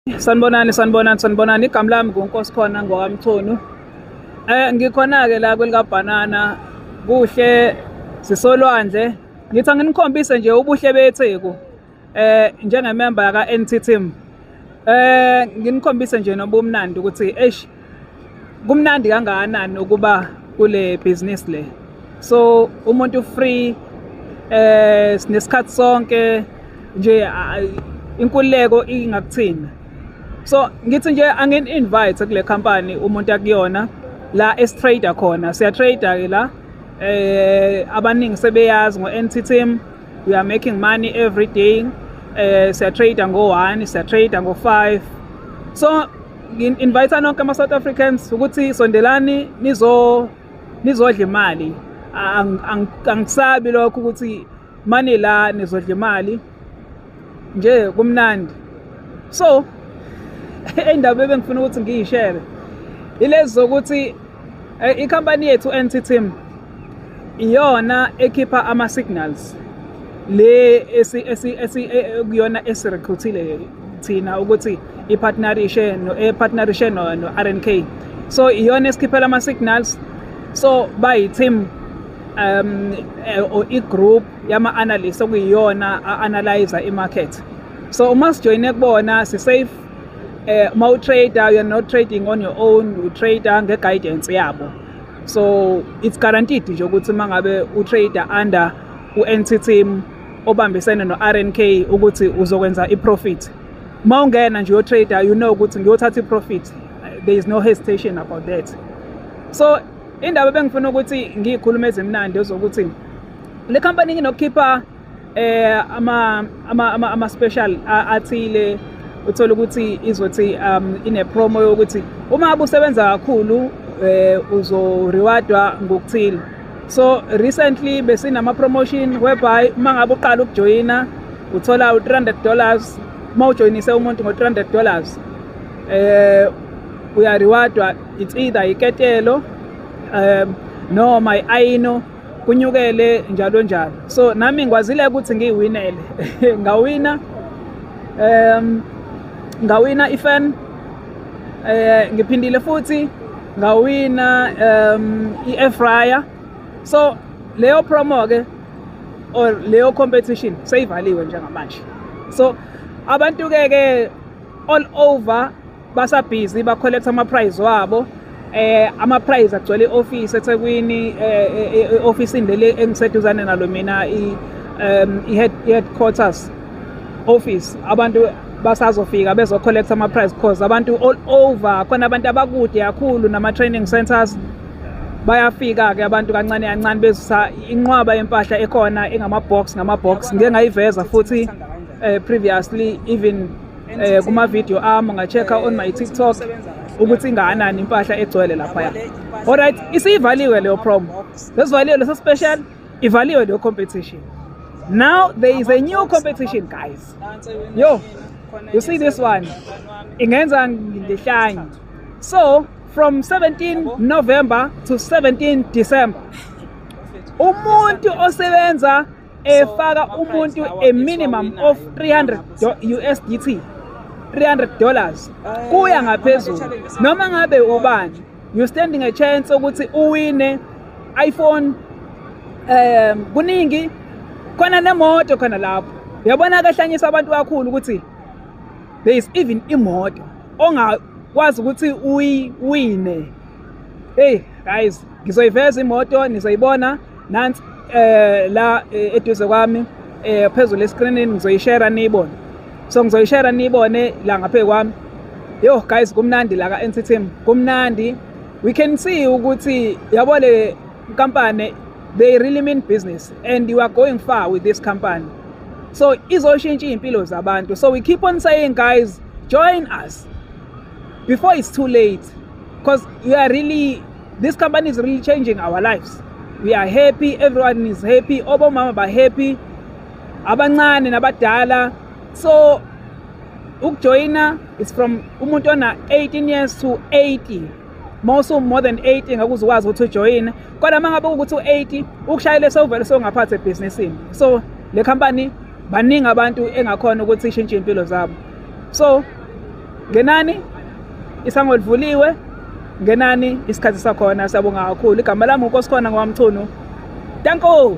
Sanibonani, sanibonani, sanibonani. Igama lami nguNkosikhona ngwakaMchunu. Ngikhona-ke la kwelikaBhanana, kuhle sisolwandle. Ngithi anginikhombise nje ubuhle beTheku njengememba yaka-NT Team. Nginikhombise nje nobumnandi ukuthi eish, kumnandi kangakanani ukuba kule business le. So umuntu free, sinesikhathi sonke nje, inkululeko ingakuthina. So ngithi nje angini-invite kule company umuntu akuyona la esi-trade khona. Siya-trade ke la, abaningi sebeyazi ngo-NT Team. We are making money every day. Siya-trade ngo-1, siya-trade ngo-5. So ngi-invite nonke ama-South Africans ukuthi sondelani nizodla imali. Angisabi lokho ukuthi mani la nizodla imali nje, kumnandi. So indaba ebengifuna ukuthi ngiyishare ilezi zokuthi ikhampani yethu NT Team iyona ekhipha ama signals le esi kuyona esirecruitile thina ukuthi ipartnerishe no epartnerishe no RNK. So iyona esikhiphela ama signals. So bayi team or i-group yama analysts okuyiyona analyzer i-market. So uma sijoyine kubona, si safe. Uma utrader, you are not trading on your own, u trader nge-guidance yabo. So it's guaranteed nje ukuthi uma ngabe utrader under u-NT Team obambisene no-RNK ukuthi uzokwenza i-profit. Uma ungena nje uyotrader, you know ukuthi ngiyothatha i-profit. There is no hesitation about that. So indaba ebengifuna ukuthi ngiyikhulume ezimnandi ezokuthi le company inokukhipha ama special athile. Uthola ukuthi izothi ine promo yokuthi uma ngabe usebenza kakhulu uzo rewardwa ngokuthile. So recently besinama promotion whereby uma ngabe uqala ukujoyina uthola u$300. Uma ujoyinise umuntu ngo$300, uyarewardwa, it's either iketelo noma i-ayino, kunyukele njalo njalo. So nami ngikwazile ukuthi ngiyiwinele, ngawina ifan, ngiphindile futhi ngawina i-air fryer. So leyo promo ke or leyo competition seyivaliwe njengamanje. So abantu ke all over basabhizi ba-collect ama-prize wabo. Ama-prize agcwele i-office eThekwini, e-ofisini leli engiseduzane nalo mina, i-headquarters office. Abantu basazofika bezo-collect ama-prize 'cause abantu all over khona, abantu abakude kakhulu nama-training centers bayafika-ke, abantu kancane kancane bezisa inqwaba yempahla ekhona engama-box ngama-box. Ngike ngayiveza futhi previously, even kuma-video ami, unga-check-a on my TikTok ukuthi ingakanani impahla egcwele laphaya. Alright, isivaliwe leyo promo, sesivaliwe leso special, ivaliwe leyo competition. Now there is a new competition, guys. Yo, you see this one ingenza ngihlanye. So from 17 November to 17 December, umuntu osebenza efaka umuntu a minimum of 300 USDT, $300 kuya ngaphezulu, noma ngabe ubani, you standing a chance ukuthi uwine iPhone, kuningi khona, nemoto khona lapho. Uyabona kahlanyisa abantu kakhulu ukuthi there is even imoto ongakwazi ukuthi uyiwine. Hey guys, ngizoyiveza imoto, nizoyibona nansi la eduze kwami, phezulu escreenini. Ngizoyishare niyibone. So ngizoyishare niyibone la ngaphe kwami. Yo guys, kumnandi la ka NT Team, kumnandi. We can see ukuthi yabo le company, they really mean business and you are going far with this company. So izoshintsha iy'mpilo zabantu. So we keep on saying, guys, join us before it's too late, because we are really this company is really changing our lives. We are happy, everyone is happy, obomama ba happy, abancane nabadala. So ukujoyina is from umuntu ona 18 years to 80. Mawusu more than 80 ngakuze ukwazi ukuthi ujoyine, kodwa uma ngabe ukuthi u-80 ukushayele sewuvele sewungaphathi ebhizinisini. So le company, baningi abantu engakhona ukuthi ishintshe impilo zabo. So Ngenani, isango livuliwe, ngenani, isikhathi sakhona. Siyabonga kakhulu. Igama lami uNkosikhona ngwaMchunu. Danko.